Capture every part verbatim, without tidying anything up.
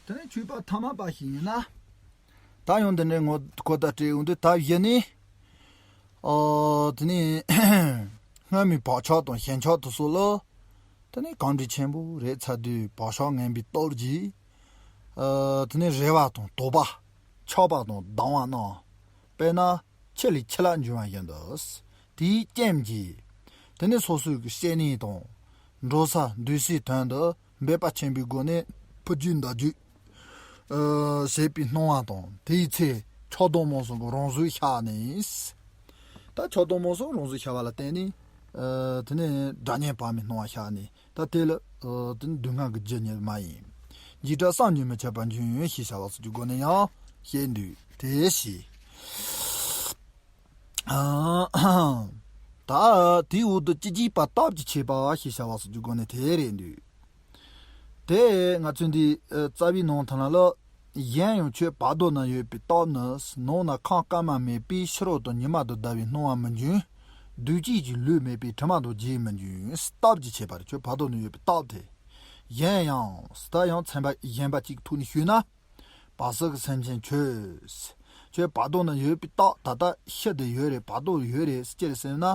དེ་ནས་མཆོད་པ་ཐ་མ་པ་ཞིག་ཡིན་ན། ད་ཡང་འདི་འདྲའི་ངོ་གོ་བརྡ་སྤྲད་འོང་དུས་ད་གཞི་ནས། ཨོ། དེ་ནས་སྔོན་མའི་བག་ཆགས་དང་ཞེན་ཆགས་དེ་ཚོ་ལ། དེ་ནས་གང་འདྲ་ཆེན་པོ་རེད་ཚར་དུས་བག་ཆགས་ངན་པའི་སྟོབས་ཀྱིས། ཨོ། དེ་ནས་རེ་བ་དང་དོགས་པ། ཆགས་པ་དང་སྡང་བ་རྣམས། དཔེར་ན། ཆུ་ལས་ཆུ་ལ་འབྱུང་བ་བཞིན་དུ། དེའི་རྐྱེན་གྱིས། དེ་ནས་སོ་སོའི་གི་བཤེས་གཉེན་དང་། འགྲོ་ས་འདུས་སའི་དོན་དུ་འབད་པ་ཆེན་པོའི་སྒོ་ནས་ཕུར་རྒྱུད་མདའ་རྒྱུད། ཨ། ཟེར་བའི་སྣང་བ་དང་དེའི་ཚེ་ཆགས་སྡང་རྨོངས་གསུམ་གྱི་རང་གཟུགས་ཤར་ནས། ད་ཆགས་སྡང་རྨོངས་གསུམ་རང་གཟུགས་ཤར་བ་ལ་བརྟེན་ནས། ཨ། དེ་ནས་དགྲ་གཉེན་བར་མའི་སྣང་བ་ཤར་ནས། ད་དེ་ལ། ཨ། དེ་ནི་སྡུག་བསྔལ་གྱི་རྒྱུ་ཉིད་མ་ཡིན། འཇིགས་སྐྲག་བསམ་གྱིས་མི་ཁྱབ་པ་འབྱུང་ཞེས་བྱ་བ་སོགས་ཀྱི་སྒོ་ནས་ཡང་བཤད་འདུག་དེ་ཞེས། ཨ། ད་དེའི་འོག་ཏུ་ཅི་བགྱིས་པ་སྟོབས་ཀྱིས་ཆེས་པ་ཞེས་བྱ་བ་སོགས་ཀྱི་སྒོ་ནས་དེ་རེད་འདུག་དེ་ང་ཚོས་འདི། ཨ། རྩ་བའི་ནང་དུ་ལ་ལ། གཞན་ཡང་ཁྱོད་བར་དོ་ན་ཡོད་པའི་སྟོབས་ནི། ནང་ན་ཁམས་དཀར་དམར་མེད་པས་ཕྱི་རོལ་དུ་ཉི་མ་དང་ཟླ་བའི་སྣང་བ་མི་འབྱུང་། འདུ་བྱེད་ཀྱི་ལུས་མེད་པས་དྲི་མ་དང་རྗེས་མི་འབྱུང་། སྟོབས་ཀྱིས་ཆེས་པ་རེད། ཁྱོད་བར་དོ་ན་ཡོད་པའི་སྟོབས་དེ། གཞན་ཡང་། ད་ཡང་ཚན་པ་གཞན་པ་གཅིག་ཐོག་ནས་ཞུས་ན། བར་སྲིད་ཀྱི་སེམས་ཅན་ཁྱོད། ཁྱོད་བར་དོ་ན་ཡོད་པའི་སྟོབས། ད་ལྟ་ཕྱི་དེ་ཡོད་རེད། བར་དོ་ཡོད་རེད། ཅི་རེད་ཟེར་ན།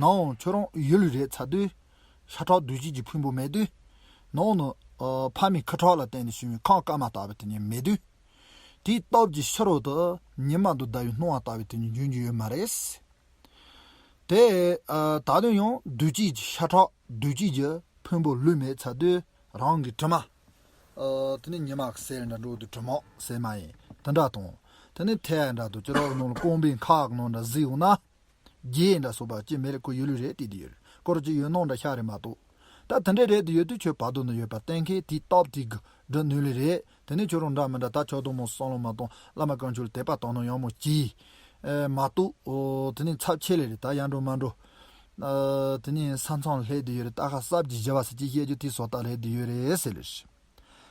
ནང་ཁྱོད་རང་ཡུལ་ལུས་རེད་ཚར་དུས། ཤ་ཁྲག་འདུ་བྱེད་ཀྱི་ཕུང་པོ་མེད་དུས། ནང་ནི། ཨ། ཕ་མའི་ཁུ་ཁྲག་ལ་བརྟེན་ནས་བྱུང་བའི་ཁམས་དཀར་དམར་ལྟ་བུ་དེ་ཉིད་མེད་དུས། དེའི་སྟོབས་ཀྱིས་ཕྱི་རོལ་དུ་ཉི་མ་དང་ཟླ་བའི་སྣང་བ་ལྟ་བུ་དེ་ཉིད་འབྱུང་རྒྱུ་ཡོད་མ་རེད། དེ། ཨ། ད་དུང་ཡང་འདུ་བྱེད་ཀྱི་ཤ་ཁྲག་འདུ་བྱེད་ཀྱི་ཕུང་པོ་ལུས་མེད་ཚར་དུས་རང་གི་དྲི་མ། ཨ། དེ་ནི་ཉི་མ་གི་ཟེར་འདྲ་འགྲོ་དུས་དྲི་མ་ཟེར་མ་ཡིན་དེ་འདྲ་དང་། དེ་ནི་ཐལ་འདྲ་དང་ཅི་རོགས་ནང་ལ་རྐང་པའི་ཁ་གི་ནང་འདྲ་གཟིགས་འོང་ན། རྗེས་འདྲ་སོགས་པ་ཅི་མེད་ལ་ཁོ་ཡུལ་ལུས་རེད་དེ་དེ་ཡོད་རེད། སྐོར་གྱི་ཡོད་སྣང་འདྲ་ཤར་རེད་མ་གཏོགས། ད་དེ་འདྲ་རེད་དེ་ཡོད་དུས་ཁྱོད་བར་དོ་ན་ཡོད་པ་གཏན་འཁེལ་དེའི་སྟོབས་དེ་གི་འདྲ་ནུས་ལེ་རེད། དེ་ནས་ཁྱོད་རང་འདྲ་མི་འདྲ་ད་ཆགས་སྡང་རྨོངས་གསུམ་བསམ་བློ་མ་གཏོང་བླ་མ་དཀོན་མཆོག་ལ་དད་པ་དག་སྣང་ཡག་མོ་གྱིས། ཨེ། མ་གཏོགས། ཨོ། དེ་ནས་ཚབས་ཆེ་ལེ་རེད། ད་ཡར་འགྲོ་མར་འགྲོ། ཨ། དེ་ནས་ས་མཚམས་སླེབས་དེ་ཡོད་རེད། ད་ཁ་གསབ་ཀྱི་བཞི་བ་ཟེར་གྱི་བཤད་རྒྱུ་དེའི་བཟོ་ལྟ་རེད་དེ་ཡོད་རེད་ཟེར་ལེ་རེད།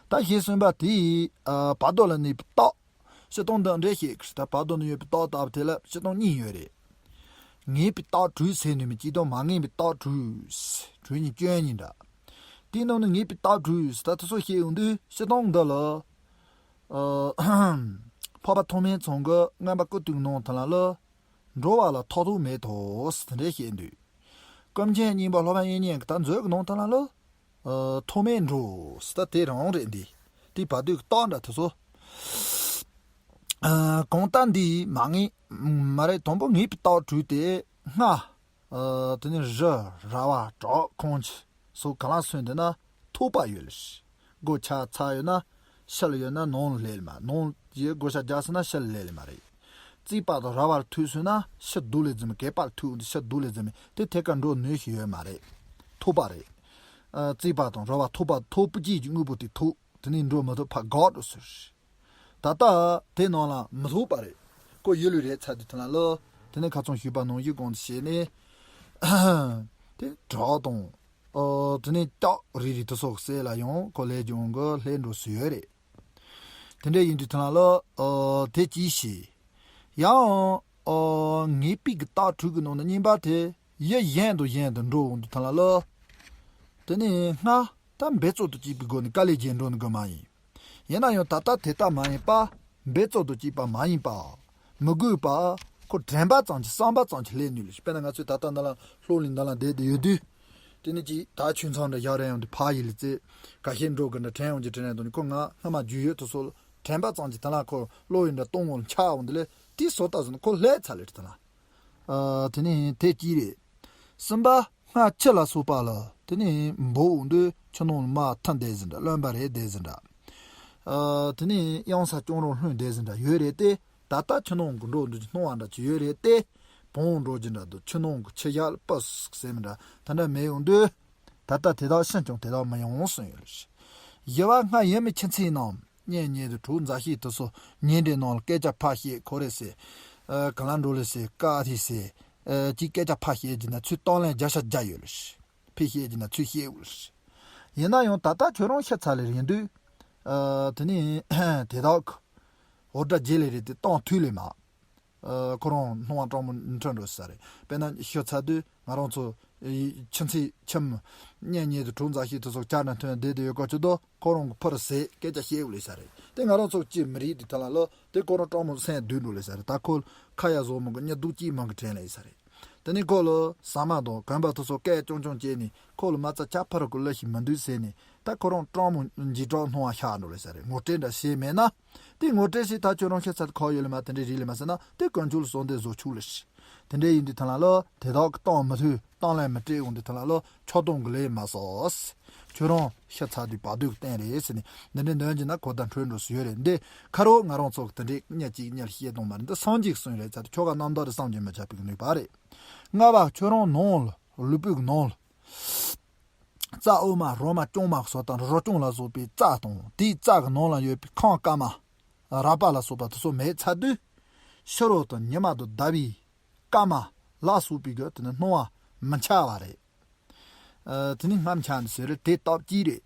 ད་ཞེས་གསུངས་པ་དེས། ཨ། བར་དོ་ལ་གནས་པའི་སྟོབས། སྤྱིར་བཏང་འདི་འདྲའི་བཤད་ཀྱི་ད་བར་དོ་ན་ཡོད་པའི་སྟོབས་ལྟ་བུ་དེ་ལ་སྤྱིར་བཏང་གཉིས་ཡོད་རེད། ངེས་པའི་སྟོབས་དྲུག་ཟེར་ནུས་མི་གཅིག་དང་མ་ངེས་པའི་སྟོབས་དྲུག་དྲུག་གཉིས་སྐྱོན་གཉིས་འདྲ། དེའི་ནང་ནས་ངེས་པའི་སྟོབས་དྲུག་ཟེར་ད་དེ་ཚོ་བཤད་ཡོང་དུས་སྤྱིར་བཏང་འདི་ལ། ཨ། འཕགས་པ་ཐོགས་མེད་ཚང་གི་མངོན་པ་ཀུན་བཏུས་ནང་དུ་ལ་ལ། འགྲོ་བ་ལ་ཐོགས་རྡུགས་མེད་དོ་ཟེར་དེ་འདྲ་བཤད་འདུག་ཀུན་མཁྱེན་སྙིང་པོ་སློབ་དཔོན་དབྱིག་གཉེན་གྱི་ད་མཛོད་ཀྱི་ནང་དུ་ལ་ལ། ཨ། ཐོགས་མེད་འགྲོ་ཟེར་ད་དེ་རང་རེད་འདི། དེ་བར་དོའི་རྟགས་འདྲ་དེ་ཚོ། ཨ། གང་ལྟར་འདི་མ་ངེས་མ་རེད། དང་པོ་ངེས་པའི་རྟགས་དྲུག་དེ་ལྔ། ཨ། དེ་ནི་རི་ར་བ་བྲག་ཁང་ཆུ་སོགས་གང་ལ་སོན་དེ་ན་ཐོགས་པ་ཡོད་ལ། སྒོ་ཆག་ཚ་ཡོད་ན། ཕྱི་ལ་ཡོད་ན་ནང་ལ་སླེབས་ལེ་མ། ནང་ཡི་སྒོ་ཆག་རྒྱག་སོང་ན་ཕྱི་ལ་སླེབས་ལེ་མ་རེད། རྩིག་པ་དང་ར་བར་ཐུག་སོང་ན་ཕྱི་རྡོ་ལས་འཛིན་མི་གད་པར་ཐུག་འདི་ཕྱི་རྡོ་ལས་འཛིན་མི་དེ་ཐད་ཀར་འགྲོ་ནུས་ཤིག་ཡོད་མ་རེད། ཐོགས་པ་རེད། ཨ། རྩིག་པ་དང་ར་བར་ཐོགས་པ་ཐོགས་པ་ཅིག་གི་དངོས་པོ་དེ་ཐོགས་དེ་ནས་འགྲོ་མི་ཐུབ་ཕར་འགག་འགྲོ་ཟེར། ད་ལྟ་དེ་ནང་ལ་མི་ཐོགས་པ་རེད། ཁོ་ཡུལ་ལུས་རེད་ཚར་དུས་དེ་ལ་ལོ། དེ་ནས་ཁ་ཚོན་ཞུས་པ་ནང་བཞིན་གོང་དུ་བྱས་ནས། དེ་བྲག་དང་། ཨོ། དེ་ནས་སྐྱག་རིལ་རིལ་དེ་སོགས་གསེབ་ལ་ཡང་ཁོ་ལས་ཀྱི་འོང་གི་ལྷས་འགྲོ་སྲོལ་ཡོད་རེད། དེ་འདྲ་ཡིན་དུས་ཐ་ན་ལ། ཨོ། དེ་ཅིའི་ཕྱིར། ཡང་། ཨོ། ངེས་པའི་གི་རྟགས་དྲུག་གི་ནང་ན་གཉིས་པ་དེ་ཡུལ་གཞན་དང་གཞན་དུ་འགྲོ་འོང་དུས་ཐ་ན་ལ། དེ་ནས་སྔར་ད་འབད་རྩོལ་དུ་བཅས་པའི་སྒོ་ནས་དཀའ་ལས་བརྒྱབ་འགྲོ་ནི་གི་མ་ཡིན། ཡིན་ན་ཡང་ད་ལྟ་དེ་ལྟ་མ་ཡིན་པ། འབད་རྩོལ་དུ་བཅས་པ་མ་ཡིན་པ། མི་དགོས་པ། ཁོ་དྲན་པ་ཙམ་གྱིས་བསམ་པ་ཙམ་གྱིས་སླེབས་ནུས་ལ། དཔེར་ན་ང་ཚོས་ད་ལྟ་འདི་ལ་ལྷོ་ལི་འདི་ལ་བསྡད་དེ་ཡོད་དུས། དེ་ནི་ཅིག་ད་ཆུ་མཚམས་འདྲ་བཞག་རན་ཡོང་དུས་ཕ་ཡི་ལི་རྩེ། ཁ་ཤས་འགྲོ་གི་འདྲ་དྲན་ཡོང་གི་དྲན་རན་དུས་ནི་ཁོ་ང་སྔ་མ་རྒྱུས་ཡོད་དུ་སོགས་དྲན་པ་ཙམ་གྱིས་ད་ལ་ཁོ་བློ་ཡི་འདྲ་གཏོང་ངོ་ལ་འཆར་འོང་དུས་ལས་དེའི་བཟོ་ལྟ་བཟོ་ན་ཁོ་སླེབས་ཚར་ལེ་ད་ལ། ཨ། དེ་ནི་དེ་གཅིག་རེད། གསུམ་པ། སྔར་ཆུ་ལ་སོགས་པ་ལ་དེ་ནི་འབོ་འོང་དུས་ཆུ་ནང་ལ་མར་ཐིམ་བསྡད་ཟིན་འདྲ། རློན་པ་རེད་བསྡད་ཟིན་འདྲ། ཨ། དེ་ནི་གཡང་ས་གཅོང་རོང་ལྷུང་བསྡད་ཟིན་འདྲ་ཡོད་རེད་དེ། ད་ལྟ་ཆུ་ནང་གི་འགྲོ་འདུག་སྣང་བ་འདྲ་ཅིག་ཡོད་རེད་དེ། བོང་འགྲོ་རྒྱུ་འདྲ་འདུག་ཆུ་ནང་གི་ཆུ་ཞག་ལ་སྤུ་ཟེར་མི་འདྲ་ད་འདྲ་མེད་འོང་དུས། ད་ལྟ་དེ་དག་ཕྱིན་ཀྱང་དེ་དག་མི་ཡོང་གསུངས་ཡོད་ལ། བཞི་པ། སྔར་ཡུལ་མི་ཁྱིམ་མཚེས་རྣམས་གཉེན་ཉེ་དུ་གྲོགས་མཛའ་བཤེས་དེ་ཚོ་ཉེ་འབྲེལ་ནང་ལ་སྐད་ཆ་ཕར་བཤད་ཁོ་རེ་ཟེར། ཨ། གང་ལ་འགྲོ་ལེ་ཟེར་བཀའ་ཐི་ཟེར། ཨ། ཅིག་སྐད་ཆ་ཕར་བཤད་རྒྱུ་ན་ཚུར་གཏམ་ལན་བརྒྱ་ཆ་བརྒྱ་ཡོད་ལ། ཕར་བཤད་རྒྱུ་ན་ཚུར་བཤད་འོས་ལ། ཡིན་ན་ཡང་ད་ལྟ་ཁྱོད་རང་ཤི་ཚར་ལེ་རེད་དུས། ཨ། དེ་ནི་དེ་དག་གི་འོ་སྒྲ་བརྗེད་ལེ་རེད་དེ་གཏོང་ཐུབ་ལེ་མ། ཨ། ཁོ་རང་སྣང་བ་སྤྲང་མོ་འཁྲུལ་འགྲོ་ས་རེད། དཔེར་ན་ཤི་ཚར་དུས་ང་རང་ཚོ་ ཆུ་ཚོད་ཁྱིམ་གཉེན་ཉེ་དུ་གྲོགས་མཛའ་བཤེས་དེ་ཚོ་བཅར་ན་ཐོན་བསྡད་དུ་ཡོད་སྐོར་ཅི་དོ་ཁོ་རང་གི་ཕུར་ཟས་སྐད་ཆ་བཤད་འོ་ལེ་ས་རེད། དེ་ང་རང་ཚོ་ཅི་མི་རིགས་དེ་ཐ་ལ་ལོ་དེ་ཁོ་རང་སྤྲང་མོ་སེམས་སྡུག་འགྲོ་ལེ་ས་རེད། ད་ཁོ་ཁ་ཡ་བཟོ་མོ་གི་གཉིད་སྡུག་ཅིག་མང་གི་དྲན་ལེ་ས་རེད། དེ་ནས་ཁོ་ལ་ཟ་མ་དང་གོན་པ་དེ་ཚོ་སྐད་ཅོང་ཅོང་བྱས་ནས་ཁོ་ལ་མ་རྩ་ཆ་ཕར་གི་གླུ་ཞིག་མི་འདུག་ཟེར་ནས་ད་ཁོ་རང་སྤྲང་མོ་འཇིགས་སྐྲག་སྣང་བ་ཤར་འགྲོ་ལེ་ས་རེད། ངོ་སྤྲོད་འདྲ་བྱས་མེད་ན། དེ་ངོ་སྤྲོད་བྱས་ད་ཁྱོད་རང་ཤི་ཚར་ཁོ་ཡོད་ལེ་མ་དེ་འདྲའི་རིགས་ལེ་མ་ཟེར་ན་དེ་དཀོན་མཆོག་ལ་གསོལ་འདེབས་བཟོ་ཆུག་ལེ་ཤི། དེ་འདྲའི་ཡིན་དུས་ཐ་ལ་ལོ་དེ་དག་གི་གཏོང་མི་ཐུབ་གཏོང་ལེན་མི་སྤྲད་འོང་དུས་ཐ་ལ་ལོ་ཆོག་གཏོང་གི་ལས་མ་སོ། ཁྱོད་རང་ཤི་ཚར་དུས་བར་དོ་གི་བསྟན་རེད་ཟེར་ནས་འདི་འདྲའི་འདོན་གྱི་ན་གོ་བརྡ་འཕྲོད་འགྲོ་སུ་ཡོད་རེད། འདི་ཁ་རོག་ང་རང་ཚོ་གི་དེ་འདྲའི་གཉའ་གཅིག་གཉལ་བཤད་གཏོང་མ་རེད། འདི་སངས་རྒྱས་ཀྱི་གསུང་རེད་ཚར་དུས་ཁྱོ་ག་རྣམ་དག་རེད་བསམ་གྱིས་མི་ཁྱབ་པའི་ནུས་པ་རེད། ལྔ་པ་ཁྱོད་རང་ནང་ལ་ལུས་པོའི་ནང་ལ། རྩ་དབུ་མ་རོ་མ་རྐྱང་མ་སོགས་དང་རོ་རྐྱང་ལ་སོགས་པའི་རྩ་དང་དེའི་རྩ་གི་ནང་ལ་ཡོད་པའི་ཁམས་དཀར་མ། རལ་པ་ལ་སོགས་པ་དེ་ཚོ་མེད་ཚར་དུས། ཕྱི་རོལ་དུ་ཉི་མ་དང་ཟླ་བའི་སྐར་མ་ལ་སོགས་པའི་གི་དེ་ནི་སྣང་བ་མི་འཆར་བ་རེད། ཨ། དེ་ནི་སྔར་འཆར་འདི་ཟེར་རེད། དེ་སྟབས་གཅིག་རེད།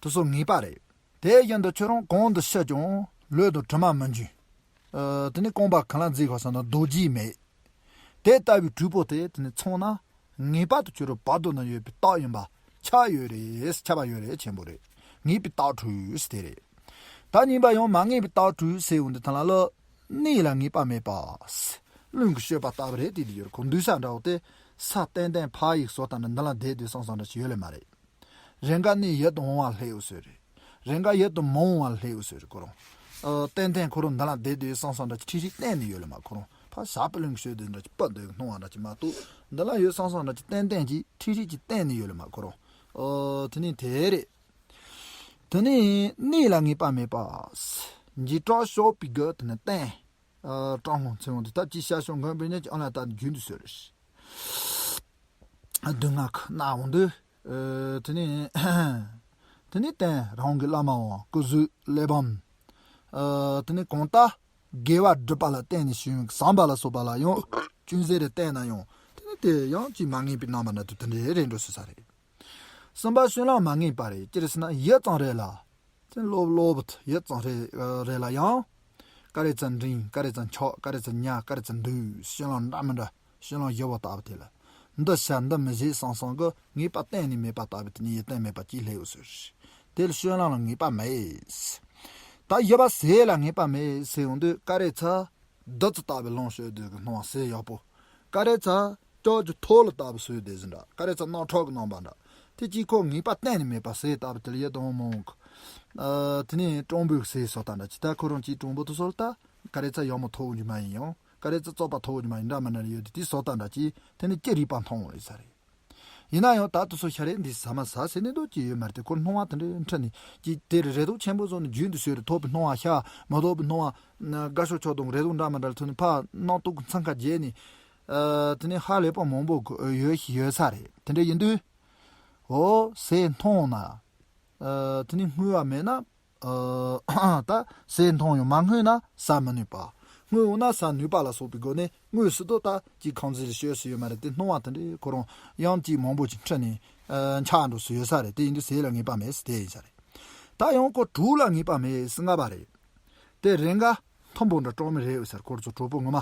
དེ་ཚོ་ངེས་པ་རེད། དེ་བཞིན་དུ་ཁྱོད་རང་གང་དུ་ཤི་ཀྱང་ལུས་དང་གྲིབ་མ་མི་འབྱུང་། ཨ། དེ་ནི་རྐང་པ་གང་ལ་འཛེགས་པ་སོགས་ན་རྡོ་རྗེ་མེད། དེ་ལྟ་བུའི་གྲོགས་པོ་དེ་དེ་ནི་མཚོན་ན་ངེས་པར་དུ་ཁྱོད་རང་བར་དོ་ན་ཡོད་པའི་རྟགས་ཡིན་པ་ཁྱབ་ཡོད་རེད། ཁྱབ་པ་ཡོད་རེད། ཆེན་པོ་རེད། ངེས་པའི་རྟགས་འཕྲོད་དེ་རེད། ད་གཉིས་པ་ཡང་མ་ངེས་པའི་རྟགས་འཕྲོད་ཟེར་འོང་དུས་ཐ་ན་ལ་གནས་ལ་ངེས་པ་མེད་པ། རླུང་གིས་བསྐྱོད་པ་ལྟ་བུ་རེད། དེ་དེ་ཡོད་རེད། ཁོ་འདུས་ས་འདྲ་བོ་དེ་ས་ཏན་ཏན་ཕ་ཡིག་སོགས་དང་འདི་ལ་བསྡད་དུས་སང་སང་འདྲ་ཞིག་ཡོད་ལེ་མ་རེད། རེ་འགའ་ནི་ཡིད་དུ་འོང་བ་སླེབས་ཡོད་ཟེར་རེད། རེ་འགའ་ཡིད་དུ་མི་འོང་བ་སླེབས་ཡོད་ཟེར་རེད། ཁོ་རང་། ཨ། ཏན་ཏན་ཁོ་རང་འདི་ལ་བསྡད་དུས་སང་སང་འདྲ་ཅིག་ཁྲིག་ཁྲིག་བསྟན་ནས་ཡོད་ལེ་མ། ཁོ་རང་ཕ་ཞག་པ་གླིང་ཤོད་དུས་འདྲ་ཅིག་སྤུ་འདོད་སྣང་བ་འདྲ་ཅིག་མ་གཏོགས་འདི་ལ་ཡོད་སང་སང་འདྲ་ཅིག་ཏན་ཏན་ཅིག་ཁྲིག་ཁྲིག་ཅིག་བསྟན་ནས་ཡོད་ལེ་མ། ཁོ་རང་། ཨ། དེ་ནས་དེ་རེད། དེ་ནས་གནས་ལ་ངེས་པ་མེད་པ། འཇིགས་སྐྲག་ཤོར་བའི་རྒྱུ་དེ་ནི་བསྟན། ཨ། སྐྲག་སྣང་ཚེ་འོང་དུས་ད་ཅི་བྱ་ཞོག་འགོན་པའི་ནས་ཀྱི་ཨ་ལ་ད་རྒྱུན་དུ་ཟེར་རེད། སྡུག་བསྔལ་ཁོ་ན་འོང་དུས། ཨ། དེ་ནས་དེ་ནས་བསྟན་རང་གི་བླ་མའམ་སྐུ་གཟུགས་གླེགས་བམ། ཨ། དེ་ནས་གང་ལྟར་དགེ་བ་སྒྲུབ་པ་ལ་བརྟེན་ནས་བྱུང་བའི་བསམ་པ་ལ་སོགས་པ་ལ་ཡང་ཅུང་ཟད་རེ་བརྟེན་ན་ཡང་དེ་ནས་དེ་ཡང་ཅིག་མ་ངེས་པའི་རྣམ་པ་འདྲ་དུ་དེ་འདྲའི་རེ་འགྲོ་སྲིད་ས་རེད། གསུམ་པ་བསོད་ནམས་མ་ངེས་པ་རེད། ཅི་རེད་ཟེར་ན་ཡིད་ཙམ་རེ་ལ། དེ་སློབ་སློབ་ཡིད་ཙམ་རེ་རེ་ལ་ཡང་། ཀ་རེ་ཙམ་འབྲིང་ཀ་རེ་ཙམ་ཆོག་ཀ་རེ་ཙམ་ཉག་ཀ་རེ་ཙམ་འདུག་བསོད་ནམས་འདྲ་མི་འདྲ་བསོད་ནམས་ཡོད་པ་ལྟ་བུ་དེ་ལ། འདི་བྱ་འདི་མི་བྱེད་བསམ་བསམ་གི་ངེས་པ་གཏན་ནས་མེད་པ་ལྟ་བུ་དེ་ནི་ཡིད་གཏན་མེད་པ་ཅིག་སླེབས་ཡོད་ཟེར། དེ་ལ་བསོད་ནམས་ལ་ངེས་པ་མེད། ད་ཡོད་པ་ཟས་ལ་ངེས་པ་མེད་ཟེར་ཡོང་དུས་ཀ་རེ་ཚ། བདུད་རྩི་ལྟ་བུའི་ལོངས་སྤྱོད་དུས་ཀྱི་སྣང་བ་ཟས་ཡག་པོ། ཀ་རེ་ཚ། ལྕགས་ཀྱི་ཐོག་ལ་ལྟ་བུ་ཟོས་དེ་ཟིན་འདྲ། ཀ་རེ་ཚ་རྣག་ཁྲག་གི་རྣམ་པ་འདྲ། དེ་གཅིག་ཁོ་ངེས་པ་གཏན་ནས་མེད་པ་ཟས་ལྟ་བུ་དེ་ལ་ཡིད་དུ་འོང་མི་འོང་གི། ཨ། དེ་ནས་སྤྲང་པོའི་ཟས་སོགས་དང་འདྲ་ཅི་ད་ཁོ་རང་གཅིག་སྤྲང་པོ་དུ་སོགས་ལ་ལྟ། ཀ་རེ་ཚ་ཡག་མོ་ཐོག་འཇུ་མ་ཡིན་ཡང་། ཀ་རེ་ཚ་བཙོག་པ་ཐོག་འཇུ་མ་ཡིན་འདྲ་མི་འདྲ་ཡོད་དེ་དེ་སོགས་དང་འདྲ་ཅི་དེ་ནས་ཅི་རིགས་པ་མཐོང་འོང་ལས་ས་རེད། ཡིན་ན་ཡང་ད་དུ་སོ་ཤ་རེད་འདི་ཟ་མ་ཟ་ཟེར་ནས་འདོད་ཀྱི་ཡོད་མ་རེད་དེ་ཁོར་སྣང་བ་དེ་འདྲའི་འཕྲི་ནས་ཀྱི་དེ་རེ་རེ་དོག་ཆེན་པོ་བཟོ་ནས་རྒྱུན་དུ་ཟོས་རེ་ཐོབ་པའི་སྣང་བ་ཤ་མ་ཐོབ་པའི་སྣང་བ་དགའ་ཤོས་ཆོག་དང་རེ་དོག་འདྲ་མི་འདྲ་ལ་ཐོན་ནས་ཕར་སྣང་སྟོབས་ཀྱི་འཚང་ཁ་རྒྱས་ནས། ཨ། དེ་ནས་ཧ་ལས་པ་མང་པོ་ཡོད་ཡོད་ས་རེད། དེ་འདྲ་ཡིན་དུས། འོ་ཟས་འཐུང་ན། ཨ། དེ་ནས་རྔུལ་བ་མེད་ན། ཨ། ད་ཟས་འཐུང་ཡང་མ་རྔུལ་ན་ཟ་མི་ནུས་པ། རྔུལ་འོང་ན་ཟ་ནུས་པ་ལ་སོགས་པའི་སྒོ་ནས་དངོས་སུ་དོ་ད་ཅིག་ཁང་ཟས་ལ་ཤོད་སྲིད་ཡོད་མ་རེད་དེ་སྣང་བ་དེ་འདྲའི་ཁོ་རང་ཡང་ཅིག་མང་པོ་ཅིག་འཕྲི་ནས། ཨ། འཆག་འགྲོ་སྲིད་ཡོད་ས་རེད། དེ་ཡིན་དུས་ཟས་ལ་ངེས་པ་མེད་ཟེར་དེ་ཡིན་ས་རེད། ད་ཡང་ཁོ་དྲུག་ལ་ངེས་པ་མེད་ཟེར་ལྔ་པ་རེད། དེ་རེ་འགའ་མཐུན་པོ་འདྲ་གྲོགས་མི་རེ་ཡོད་ས་རེད། ཁོ་ཚོ་གྲོགས་པོ་ངོ་མ།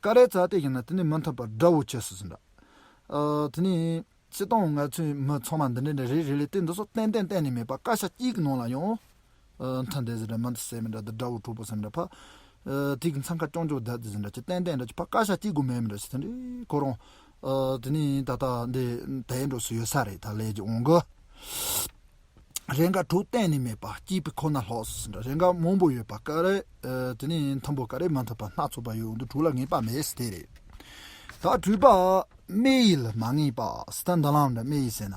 ཀ་རེ་ཚ་དེ་ཡིན་ན་དེ་ནི་མི་མཐུན་པ་དགྲ་བོ་ཆེ་སུ་ཟིན་འདྲ། ཨ། དེ་ནི། སྤྱི་བཏང་ང་ཚོའི་མི་ཚང་མ་འདི་འདྲ་འདྲ་རེད་རེད་ལས་དེ་འདི་ཚོ་ཏན་ཏན་གཏན་ནས་མེད་པ་བཀའ་ཤག་གཅིག་གི་ནང་ལ་ཡང་། ཨ། མཐུན་བསྡད་ཟིན་འདྲ་མི་མཐུན་ཟེར་མི་འདྲ་འདི་དགྲ་བོ་གྲོགས་པོ་ཟེར་མི་འདྲ་ཕ། ཨ། དེ་གི་འཚང་ཁ་སྐྱོང་སྐྱོང་བསྡད་དེ་ཟིན་འདྲ་ཅི་ཏན་ཏན་འདྲ་ཅི་ཕ་བཀའ་ཤག་གཅིག་གུ་མེད་མི་འདྲ་ཅི་དེ་འདྲའི་ཁོ་རང་། ཨ། དེ་ནི་ད་ལྟ་འདི་དེ་འགྲོ་སུ་ཡོད་ས་རེད་ད་ལས་ཀྱི་འོང་གི། རེ་འགའ་དྲུག་གཏན་ནས་མེད་པ་སྐྱེས་པའི་ཁོ་ན་ལྷག་སུ་ཟིན་འདྲ་རེ་འགའ་མང་པོ་ཡོད་པ་ཀ་རེ། ཨ། དེ་ནི་མཐུན་པོ་ཀ་རེ་མི་མཐུན་པ་སྣ་ཚོགས་པ་ཡོད་འོང་དུ་དྲུག་ལ་ངེས་པ་མེད་ཟེར་དེ་རེད། ད་དྲུག་པ། སྨྲས་ཡིད་ལ་མ་ངེས་པ་སི་ཏན་ད་ལམ་འདྲ་སྨྲས་ཡིད་ཟེར་ན།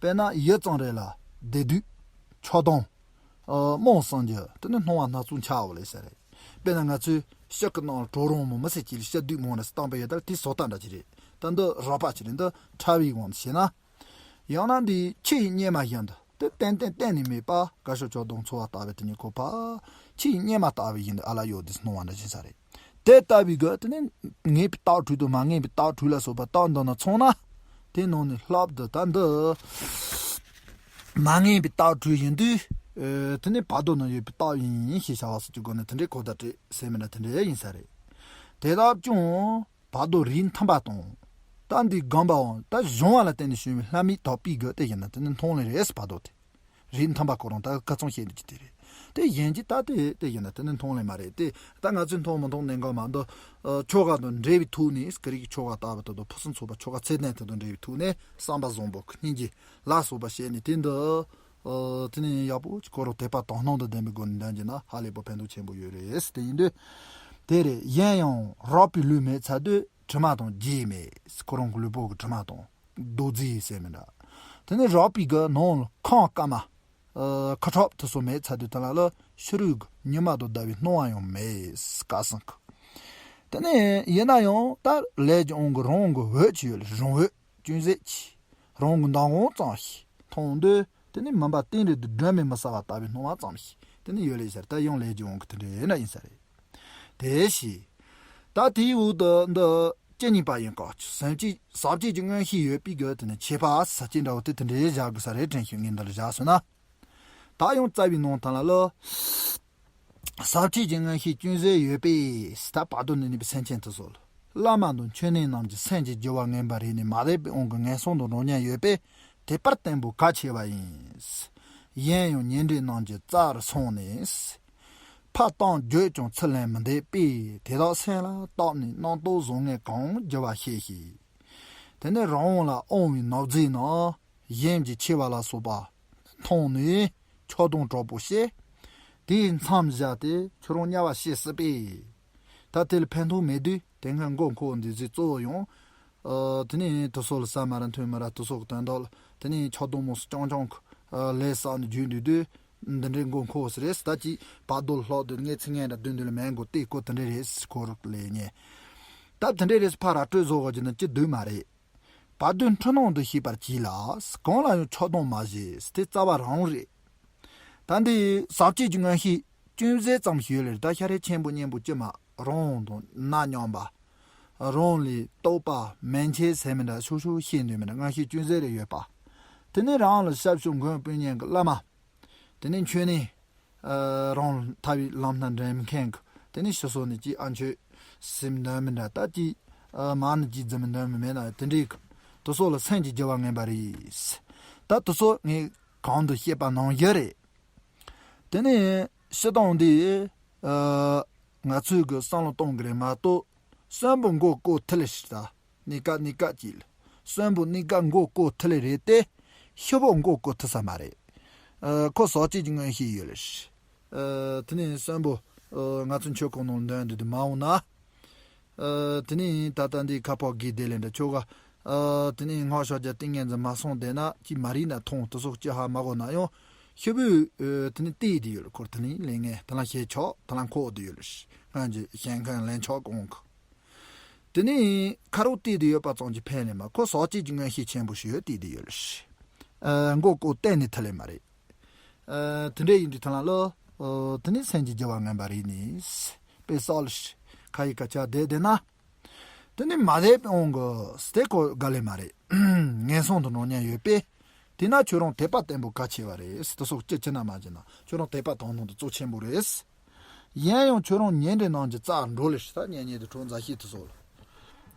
དཔེར་ན་ཡིད་ཙམ་རེ་ལ་བདེ་སྡུག་ཆགས་སྡང་། ཨ། རྨོངས་སངས་རྒྱས་དེ་ནི་སྣང་བ་སྣ་ཚོགས་འཆར་བ་ལས་ཟེར་རེད། དཔེར་ན་ང་ཚོས་ཤག་གི་ནང་ལ་གྲོག་རོང་མོ་མི་སེར་གྱི་ལ་ཤག་སྡུག་མོ་ནས་སྟངས་པ་ཡོད་ད་དེ་བཟོ་ལྟ་འདྲ་ཅི་རེད། ད་འདི་རགས་པ་ཅི་རེད་འདི་ཕྲ་བའི་དབང་དུ་བྱས་ན། ཡང་ན་འདི་ཆུ་ཡི་གཉེར་མ་བཞིན་དུ་དེ་ཏན་ཏན་གཏན་ནས་མེད་པ་དགའ་ཤོས་ཆོག་དང་འཚོ་བ་ལྟ་བུ་དེ་ཉིད་ཁོ་པ། ཆུ་ཡི་གཉེར་མ་ལྟ་བུ་བཞིན་དུ་ཨ་ལ་ཡོད་དེ་སྣང་བ་འདྲ་ཅི་ས་རེད། དེ་ལྟ་བུའི་སྒོ་དེ་ནི་ངེས་པའི་རྟགས་འཁྲུལ་དང་མ་ངེས་པའི་རྟགས་འཁྲུལ་ལ་སོགས་པ་རྟགས་འདི་ནི་མཚོན་ན། དེ་ནང་ནས་ལྷག་ཏུ་ད་འདི་མ་ངེས་པའི་རྟགས་འཁྲུལ་ཡིན་དུས། ཨེ། དེ་ནི་བར་དོ་ན་ཡོད་པའི་རྟགས་ཡིན་ཞེས་བྱ་བ་སོགས་ཀྱི་སྒོ་ནས་དེ་འདྲའི་གོ་བརྡ་སྤྲད་ཟེར་མི་འདྲ་དེ་འདྲའི་ཡིན་ས་རེད། དེ་དག་ཀྱང་བར་དོ་རིགས་མཐུན་པ་དང་ ད་འདི་སྒོམ་པའང་ད་གཞུང་བ་ལ་བརྟེན་ནས་བྱུང་བའི་ལྷ་མིའི་དག་པའི་དགོས་དེ་ཡིན་ན་དེ་ནི་མཐོང་ལེ་རེད་ཟེར་བར་དོ་དེ། རིགས་མཐུན་པ་ཁོ་རང་ད་ཁ་ཚོན་བཤད་འདུག་ཀྱི་དེ་རེད། དེ་གཞན་གྱིས་ད་དེ་དེ་ཡིན་ན་དེ་ནི་མཐོང་ལེ་མ་རེད་དེ། ད་ང་ཚོས་མཐོང་མི་མཐོང་གནད་འགག་མ་འདུག་ཨ། ཆོ་ག་དང་འབྲེལ་བའི་ཐོག་ནས་ཀ་རིག་ཆོ་ག་ལྟ་བུ་དེ་དང་ཕུན་སུམ་ཚོགས་པ་ཆོ་ག་ཚད་ལྡན་དེ་དང་འབྲེལ་བའི་ཐོག་ནས་བསམ་པ་བཟང་པོ་སྙིང་རྗེ་ལ་སོགས་པ་བྱས་ནས་དེ་འདི་ཨ། དེ་ནས་ཡག་པོ་ཅིག་ཁོ་རང་དད་པ་དག་སྣང་དང་ལྡན་པའི་སྒོ་ནས་འདོན་གྱི་ན་ཧ་ལས་པ་ཕན་ཐོགས་ཆེན་པོ་ཡོད་རེད་ཟེར་དེ་ཡིན་དུས། དེ་རེད། གཞན་ཡང་རགས་པའི་ལུས་མེད་ཚར་དུས་དྲི་མ་དང་རྒྱུས་མེད། ཁོ་རང་གི་ལུས་པོ་གི་དྲི་མ་དང་རྡོ་རྗེ་ཟེར་མི་འདྲ། དེ་ནས་རགས་པའི་གི་ནང་ལ་ཁམས་དཀར་མ། ཨ། ཁ་ཁྲག་དེ་ཚོ་མེད་ཚར་དུས་དེ་ལ་ལ་ཕྱི་རོལ་གྱི་ཉི་མ་དང་ཟླ་བའི་སྣང་བ་ཡང་མེད་སྐབས་སང་གི། དེ་ནས་ཡིན་ན་ཡང་ད་ལས་ཀྱི་དབང་གིས་རང་གི་འོད་ཅིག་ཡོད་ལ་རང་འོད་ཅུང་ཟད་ཅིག་རང་གི་མདངས་ཙམ་ཞིག་མཐོང་དུས་དེ་ནི་མུན་པ་གཏན་རིང་དུ་སྒྲོན་མེ་མི་ཟ་བ་ལྟ་བུའི་སྣང་བ་ཙམ་ཞིག་དེ་ནི་ཡོད་ལེ་ཟེར། ད་ཡང་ལས་ཀྱི་དབང་གིས་དེ་འདྲ་ཡིན་ན་ཡིན་ས་རེད། དེ་བཞིན་ད་དེའི་འོག་ཏུ་འདི་ཇི་སྙེད་པ་ཡིན་གང་ཅི་ཟག་བཅས་ཟག་བཅས་ཀྱི་མངོན་ཤེས་ཡོད་པའི་རྒྱུ་དེ་ནི་ཁྱད་པར་ཟག་བཅས་འདྲ་བོ་དེ་དེ་འདྲའི་བཞག་དགོས་ས་རེད་དྲན་ཤེས་ངས་འདི་ལ་བཞག་སོང་ན། ད་ཡང་རྩ་བའི་ནང་དང་ལ་ལོ། ཟག་བཅས་ཀྱི་མངོན་ཤེས་ཅུང་ཟད་ཡོད་པས་ད་བར་དོ་ནས་གནས་པའི་སེམས་ཅན་དེ་ཚོ་ལ་བླ་མ་དང་མཆོད་གནས་རྣམས་ཀྱི་སེམས་ཀྱི་རྒྱུ་བ་ངན་པ་རིག་ནས་མ་དད་པའི་དབང་གིས་ངན་སོང་དུ་འགྲོ་ཉེན་ཡོད་པས་དད་པར་བརྟན་པོ་གལ་ཆེ་བ་ཡིན། གཞན་ཡང་ཉེ་འབྲེལ་རྣམས་ཀྱི་རྩ་རུ་སོང་ནས། ཕར་བཏང་བརྗོད་ཀྱང་ཚུར་ལེན་མི་འདོད་པས་དེ་དག་སེམས་ལ་བཏབ་ནས་རྣམ་རྟོག་བཟང་ངན་གང་རྒྱུ་བ་ཤེས་ཤིག་དེ་ནས་རང་དབང་ལ་དབང་བའི་ནག་རྫས་རྣམས་གཞན་གྱི་མཆེ་བ་ལ་སོགས་པ་མཐོང་ནས་ཆགས་སྡང་དྲག་པོ་སྐྱེས། དེའི་མཚམས་བཞག་སྟེ་ཁྱོད་རང་དམྱལ་བ་སྐྱེ་སྲིད་པས། ད་དེ་ལ་ཕན་ཐོགས་མེད་དུས་དེ་སྔ་མགོ་འཁོར་འདི་ཚོའི་གཙོ་བོ་ཡང་། ཨ། དེ་ནས་དེ་ཚོ་ལ་ཟ་མ་ར་འཐུང་མ་ར་དེ་ཚོ་གི་དོན་དག་ལ་དེ་ནས་ཆགས་སྡང་མོ་སུ་རྐྱང་རྐྱང་གི་ཨ། ལས་བསགས་ནས་རྒྱུ་འདུག་དུས་འདི་འདྲའི་མགོ་འཁོར་སི་རེད་ད་ཅི་བར་དོ་ལྷག་དུས་ངས་ཚིག་ངན་འདྲ་བདུན་འདི་ལ་མེད་མགོ་དེ་ཀོ་དེ་འདྲ་རེད་ཁོ་རུ་ལས་ཉེ། ད་དེ་འདྲ་རེད་ཕ་ར་སྤྲོད་བཟོ་བ་ཅི་ན་ཅི་འདུག་མ་རེད། བར་དོའི་འཁྲུལ་སྣང་འདི་ཤེས་པར་གྱིས་ལ། གང་ལ་ཡང་ཆགས་སྡང་མ་བྱེད་དེ་རྩ་བ་རང་རེད། ད་འདི་ཟག་བཅས་ཀྱི་མངོན་ཤེས་ཅུང་ཟད་ཙམ་ཞིག་ཡོད་ལེ་ད་ཤ་རེ་ཆེན་པོ་གཉན་པོ་ཅི་མ་རང་དང་ན་མཉམ་པ། རང་ལས་རྟོགས་པ་མན་ཆད་ཟེར་མི་འདྲ་ཤོག་ཤོག་ཤེས་འདོད་མི་འདྲ་མངོན་ཤེས་ཅུང་ཟད་རེ་ཡོད་པ། དེ་ནས་རང་ལ་ཞབས་ཞུ་མགོན་དཔོན་གཉེན་གྱི་བླ་མ། དེ་ནས་མཆོད་གནས། ཨ། རང་ཐར་བའི་ལམ་སྣ་འདྲེན་མཁན་གྱི་དེ་ནས་ཕྱི་སོ་ནས་ཀྱི་ཨ་མཆོད་སེམས་འདོན་མི་འདྲ་ད་ཀྱི། ཨ། མ་ནི་ཀྱི་འཛིན་མི་འདོན་མི་མེད་ན་དེ་འདྲའི་གི་དེ་ཚོ་ལ་སེམས་ཀྱི་རྒྱུ་བ་ངན་པ་རེད། ད་དེ་ཚོ་ངས་གང་དུ་བཤད་པ་ནང་བཞིན་རེད། དེ་ནས་སྤྱིར་བཏང་འདི། ཨ། ང་ཚོའི་གི་བསམ་བློ་གཏོང་གི་རེད་མ་གཏོགས་གསོན་པོ་མགོ་བསྐོར་ཐུབ་ལེ་ཞིག་ད། གནས་སྐབས་གནས་སྐབས་ཀྱི། གསོན་པོ་གནས་སྐབས་མགོ་བསྐོར་ཐུབ་ལེ་རེད་དེ། ཤི་བོ་མགོ་བསྐོར་ཐུབ་ས་མ་རེད། ཨ། ཁོ་ཟག་བཅས་ཀྱི་མངོན་ཤེས་ཡོད་ལེ། ཨ། དེ་ནས་གསོན་པོ། ཨ། ང་ཚོ་མཆོད་ཁང་ནང་འདོན་འདུག་དེ་མ་འོང་ན། ཨ། དེ་ནས་ད་ལྟ་འདི་ཁ་ཕོག་གི་དེ་ལེ་འདྲ་ཆོ་ག་ཨ། དེ་ནས་སྔགས་ཕྱག་རྒྱ་ཏིང་ངེ་འཛིན་མ་སོང་བསྡད་ན་ཅི་མ་རིག་ན་མཐོང་དེ་སོགས་ཅི་ཧ་མ་གོ་ན་ཡང་ཤི་བོས། ཨ། དེ་ནས་བལྟས་དེ་ཡོད་ལེ་ཁོར་དེ་ནས་ལས་ངན་དེ་ལ་ཤེས་ཆོག་དེ་ལ་འཁོར་དེ་ཡོད་ལེ་སྔོན་གྱི་ཞེན་མཁན་ལེན་ཆོག་གོང་གི། དེ་ནས་ཁ་རོག་བལྟས་དེ་ཡོད་པ་ཙམ་གྱིས་ཕན་ལེ་མ་ཁོ་ཟག་བཅས་ཀྱི་མངོན་ཤེས་ཆེན་པོ་ཞིག་ཡོད་བལྟས་དེ་ཡོད་ལེ། ཨ། མགོ་བསྐོར་གཏན་ནས་ཐུབ་ལེ་མ་རེད། ཨ། དེ་འདྲ་ཡིན་དུས་ཐ་ན་ལོ། ཨ། དེ་ནས་སེམས་ཀྱི་རྒྱུ་བ་ངན་པ་རིག་ནས། དཔེ་བསགས་ལེ། ཁ་ཡི་ཁ་ཆ་བསྡད་བསྡད་ན། དེ་ནས་མ་བསྡད་པའི་དབང་གིས་དེ་ཁོ་དགའ་ལེ་མ་རེད། ངན་སོང་དུ་འགྲོ་ཉེན་ཡོད་པས། དེས་ན་ཁྱོད་རང་དད་པ་བརྟན་པོ་གལ་ཆེ་བ་རེད། དེ་སོགས་ཅི་བྱེད་ན་མ་བྱེད་ན་ཁྱོད་རང་དད་པ་དང་ནང་དུ་གཙོ་ཆེན་པོ་རེད། གཞན་ཡང་ཁྱོད་རང་ཉེ་འབྲེལ་རྣམས་ཀྱི་རྩར་འགྲོ་ལེ་ཞིག་ད་གཉེན་ཉེ་དུ་གྲོགས་མཛའ་བཤེས་དེ་སོགས་ལ།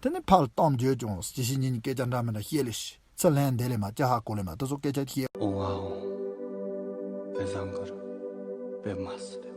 དེ་ནས་ཕར་གཏམ་བརྗོད་ཀྱང་ཅི་ཞིག་ཉིད་ཀྱི་སྐད་ཆ་འདྲ་མི་འདྲ་བཤད་ལེ་ཞིག་ཚུར་ལན་འདེབས་ལེ་མ་ཅི་ཧ་གོ་ལེ་མ་དེ་སོགས་སྐད་ཆ་བཤད། Wow. Pezangar. Pemaster.